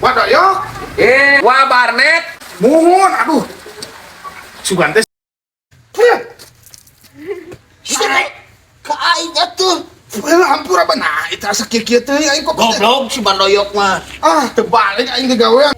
Wadoyok. Wah Barnet. Muhun, aduh. Sugan teh. Ka aing atuh. Hampura benar, itu asa kieu-kieu teh aing kok. Goblok si Bandoyok mah. Ah, terbalik aing digawean.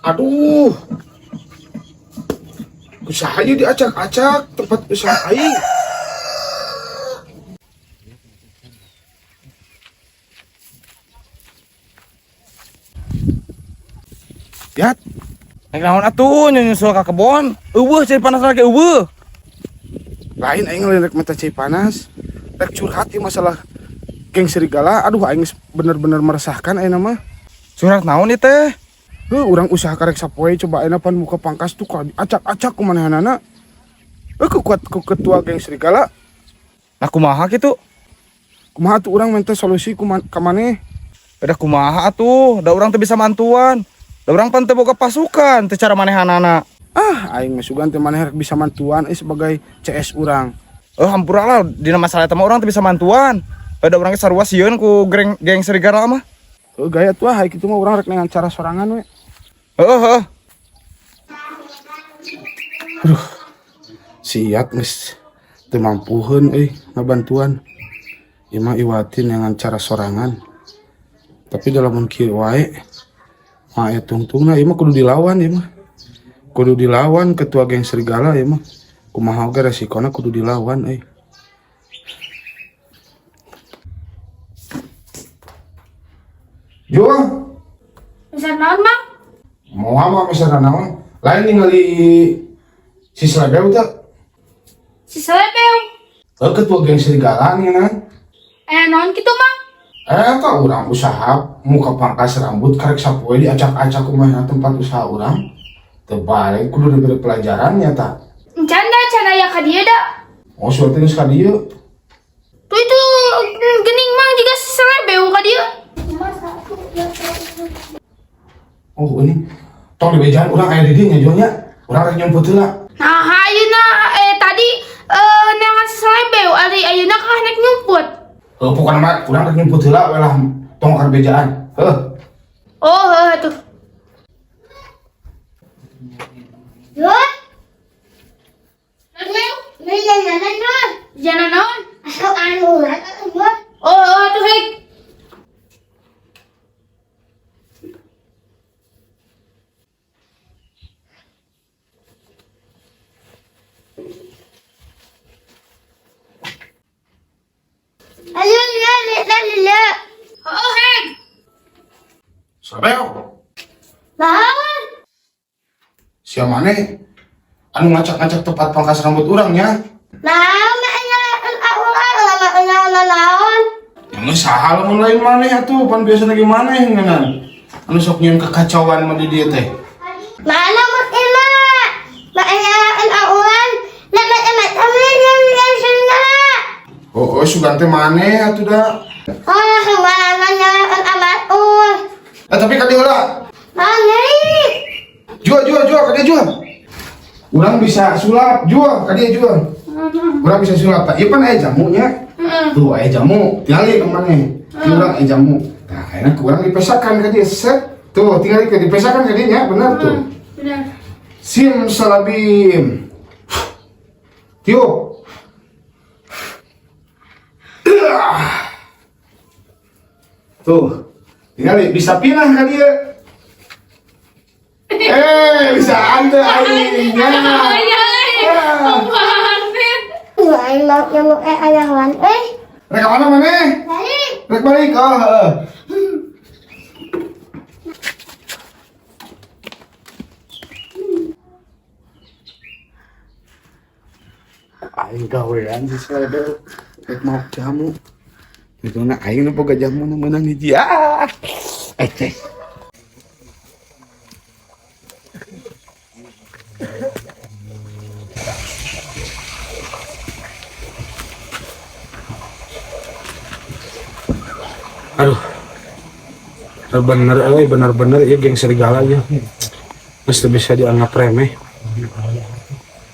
Aduh. Usaha ieu diacak-acak tempat usaha aing. Yat. Naik naon atuh nyusul ka kebon. Eueuh cai panas lagi eueuh. Lain aing lain rek mata cai panas. Rek curhat ieu masalah geng serigala. Aduh aing bener-bener meresahkan ayeuna mah. Curhat naon ieu teh? Heuh, urang usaha karek sapoe coba ayeuna pan muka pangkas tuh acak-acak ku manehanana. Heuh, ku kuat ku ketua geng serigala. Nah kumaha kitu? Kumaha tuh urang minta solusi ka maneh? Udah kumaha atuh, da urang teu bisa mantuan. Da urang pan teu boga pasukan teu cara manehanana. Ah, aing mah sugan teh maneh rek bisa mantuan sebagai CS urang. Hampura lah dina masalah eta mah urang teu bisa mantuan. Da urang ge sarua sieun ku geng serigala mah. Heuh, gaya tuh ah kitu mah urang rek dengan cara sorangan we. Heeh, heeh. Aduh. Siap geus teu mampuheun euy ngabantuan. Ieu mah iwatin dengan cara sorangan. Tapi dalam kieu wae mah aya tungtungna ieu mah kudu dilawan ieu mah. Kudu dilawan ketua geng serigala ieu mah. Kumaha oge resikona kudu dilawan euy. Jual. Bisa naon, Mang? Moal mah misalnya naon? Lain ningali si Selebeu teh. Si Selebeu. Heuh, ketua geng serigala ngeunaan. Naon kitu, Mang? Eta urang usaha muka pangkas rambut karek sapoe diacak-acak kumaha tempat usaha urang. Teu balik kudu diberi pelajaran nya ta. Encan da can aya ka dieu da. Oh, suatu geus ka dieu. Tuh itu gening Mang juga si Selebeu ka dieu. Oh, ini tong dibejaan urang aya di dieu nya jual nya. Urang rek nyumput heula. Nah, ayeuna tadi neangan si Selebeu ari ayeuna kah nek nyumput. Heuh, pokona mah urang rek nyumput heula we lah tong ka bejaan. Heuh. Oh, heuh tuh. Jalan naon? Oh, oh tuh hei. Oh, hei. Selebeu. Sia maneh anu ngacak-ngacak tempat pangkas rambut urang nya. Yang saha lamun lain maneh atuh pan biasa lagi maneh ngeunaan. Anu sok nyieun kekacauan mah di dieu teh. Oh, oh sugan teh maneh atuh da. Tapi ka dieu heula. Jual, jual, jual, ka dieu jual. Urang bisa sulap, jual, ka dieu jual. Urang bisa sulap, tah ieu pan aya jamunya. Tuh aya jamu, tingali ka maneh. Ieu urang aya jamu. Tah, ayeuna ku urang dipesakan ka dieu, set. Tuh, tingali ka dipesakan ka dieu nya, bener tuh. Bener. Sim salabim. Tiup. Tuh, tingali bisa pindah ka dieu. Bisa anda aing. Rek mana maneh? Rek balik. Oh, heeh. Aing gawean si Selebel. Rek mau jamu. Itu na aing nu boga jamu nu meunang hiji. Ah. Eh teh. Aduh. Bener euy, bener-bener ieu geng serigala ieu. Geus teu bisa dianggap remeh.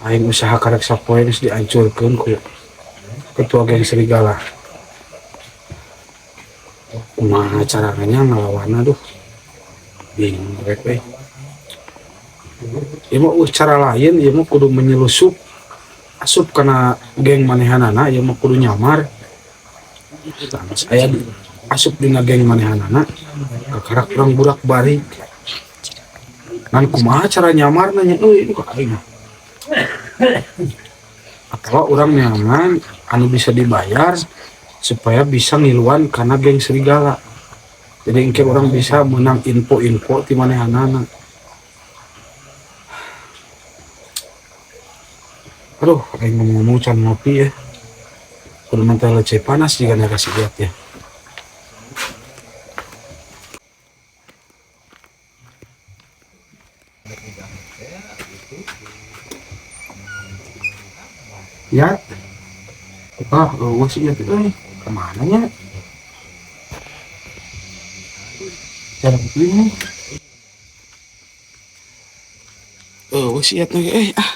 Aing usaha karek sapoe geus dihancurkeun ku ketua geng serigala. Kumaha caranya ngelawan, aduh. Bingung rek euy. Ieu mah cara lain, ieu mah kudu menyelusup asup kana geng manehanana, ieu mah kudu nyamar. Tah, saya asup dina geng manehanana, kakarak urang burak balik. Ngan kumaha cara nyamar nanya euy itu ka aing. Atau urang nyaman anu bisa dibayar supaya bisa ngiluan karena geng serigala. Jadi engke urang bisa menang info-info ti manehanana. Aduh, aing ngomong-ngomong can ngopi ya. Kudu minta leceh panas jika kasih lihat ya. Ya. Ah, eueuh sih ya euy. Kemana nya? Jalan ini. Eueuh sih ya euy ah.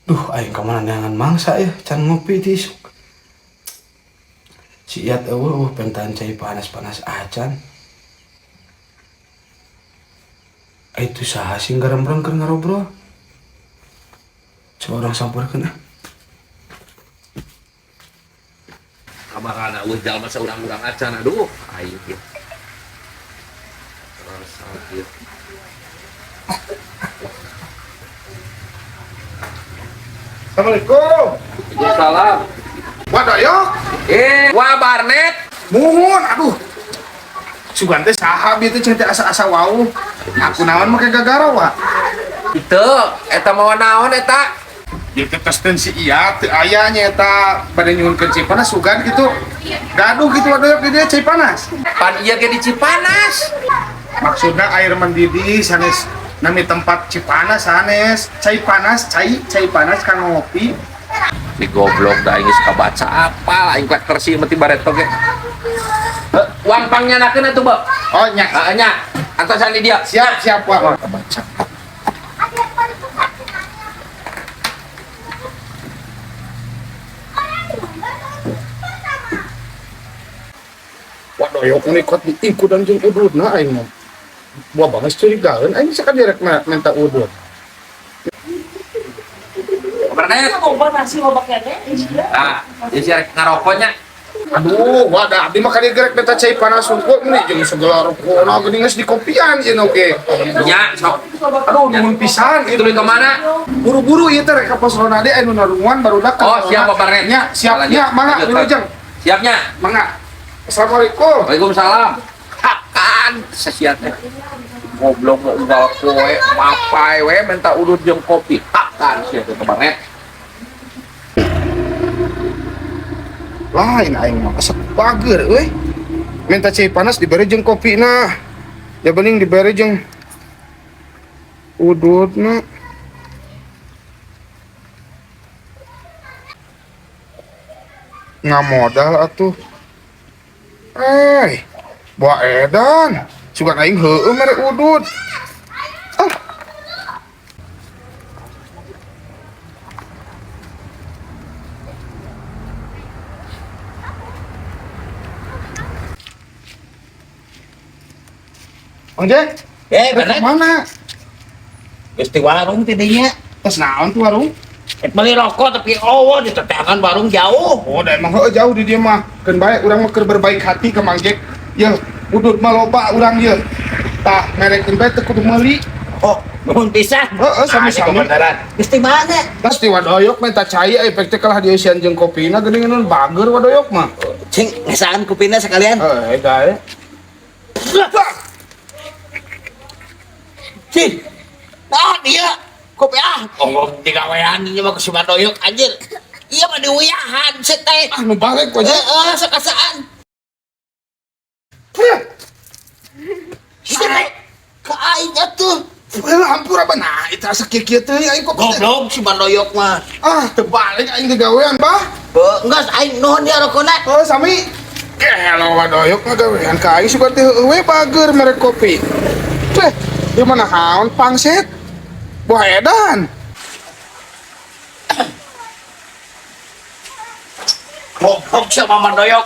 Duh, aing kamana neangan mangsa ya, can ngopi ti isuk. Si Iyat eueuh pentan cai panas-panas acan. Itu saha sing garambrang keur ngarobrol? Coba urang sampeurkeun ah. Kamarana eueuh jalma saurang-urang acan, aduh aing ieu. Rasa ieu. Assalamualaikum. Waalaikumsalam. Wadoyok. Wah Barnet. Muhun, aduh. Sugan teh saha bieu teh cenah teh asa-asa wau. Aku naon make gagaro wa. Teu, eta mawa naon eta? Ieu teh tos si iya teu aya nya eta bade nyuhunkeun cai panas sugan kitu. Gaduh kitu wadoyok di dieu cai panas. Pan ieu ge di Cipanas. Maksudna air mendidih sanes nami tempat Cipanas sanes. Cai panas, cai cai panas kanggo ngopi. Di goblok da aing geus kabaca apal aing klek tersi meti bareto ge. Heuh, uang pangnyandakeun atuh, Bo. Oh nya. Heeh nya. Antosan di dieu. Siap, siap, Wak. Kabaca. Wadoyok ngikut diikutan jeung ududna aing mah. Buah banget curigaeun aing sakan direk minta udud. Barnet. Ah, ieu si rek ngarokoknya. Aduh, wadah abdi mah kali gerek minta cai panas unggul meni jeung segala rokona geuning geus dikopian ieu oge. Nya, sok. Aduh, nuhun pisan ieu. Tuluy ka mana? Buru-buru ieu teh rek ka pos ronda anu narungan barudak ka. Oh, siap Pak Barnet. Nya, siap nya, mangga wilujeng. Siapnya. Mangga. Assalamualaikum. Waalaikumsalam. Hakan sesiat teh. Goblok mau unggal koe, mapai we minta udut jeung kopi. Hakan sia teh ka Barnet. Lain aing mah asa bager euy. Minta cai panas dibere jeung kopina. Ya bening dibere jeung udutna. Ngamodal atuh. Eh, buah edan. Sugan aing heueuh mere udut. Ah. Mang Jack, Eh, rek bener. mana? Geus di warung ti dinya. Tos naon tuh warung? Rek meuli rokok tapi oh di teteangan warung jauh. Oh, da emang heueuh jauh di dieu mah. Keun bae urang mah keur berbaik hati ke Mang Jack. Yeuh, udut mah loba urang yeuh. Tah, merekeun bae teu kudu meuli. Oh, Nuhun pisan. Heeh, sami-sami. Beneran. Geus ti mana? Tas ti wadoyok menta cai efek teh kalah dieusian jeung kopina geuning nun bager wadoyok mah. Cing, ngesaan kupina sekalian. Eh, gae. Cing. Ah, dia kopi ah. Ongong digawean ieu mah ku si Badoyok anjir. Ieu mah diuyahan sia teh. Ah, nu balik wae. Heeh, sakasaan. Sia ka aing atuh. Heula hampura bah nah itu asa kieu-kieu teuing aing kopi teh. Goblok si Badoyok mah. Ah, teu balik aing digawean bah. Heuh, enggeus aing nuhun ya rokona. Oh, sami. Gelo wadoyok ngagawean ka aing sugan teh heueuh we bager mere kopi. Teh, di mana haon pangset? Buah edan. Goblok si Mama Doyok.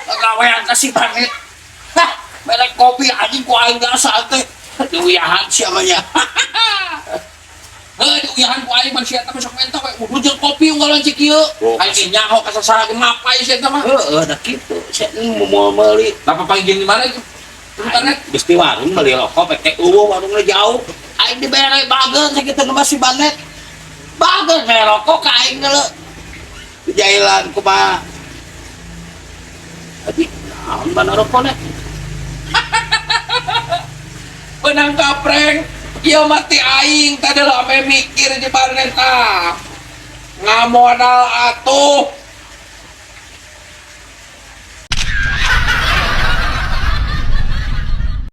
Gawean ka si Banet. Hah, mere kopi anjing ku aing gasa teh. Diuyahan sia mah nya. Heuh, diuyahan ku aing mah sia teh sok menta we udah jeung kopi unggalan cik ieu. Aing ge nyaho ka sasaha ge mapai sia teh mah. Heeh, da kitu. Sia moal meuli. Napa panggil di mana itu? Internet. Geus di warung meuli rokok pek teh eueuh warungna jauh. Aing dibere bager sakitu mah si Banet. Bager mere rokok ka aing geuleuh. Jailan kumaha. Tapi naon bana rokokna? Benang kapreng. Ieu mati aing tadi lah ame mikir di bareng tah. Ngamodal atuh.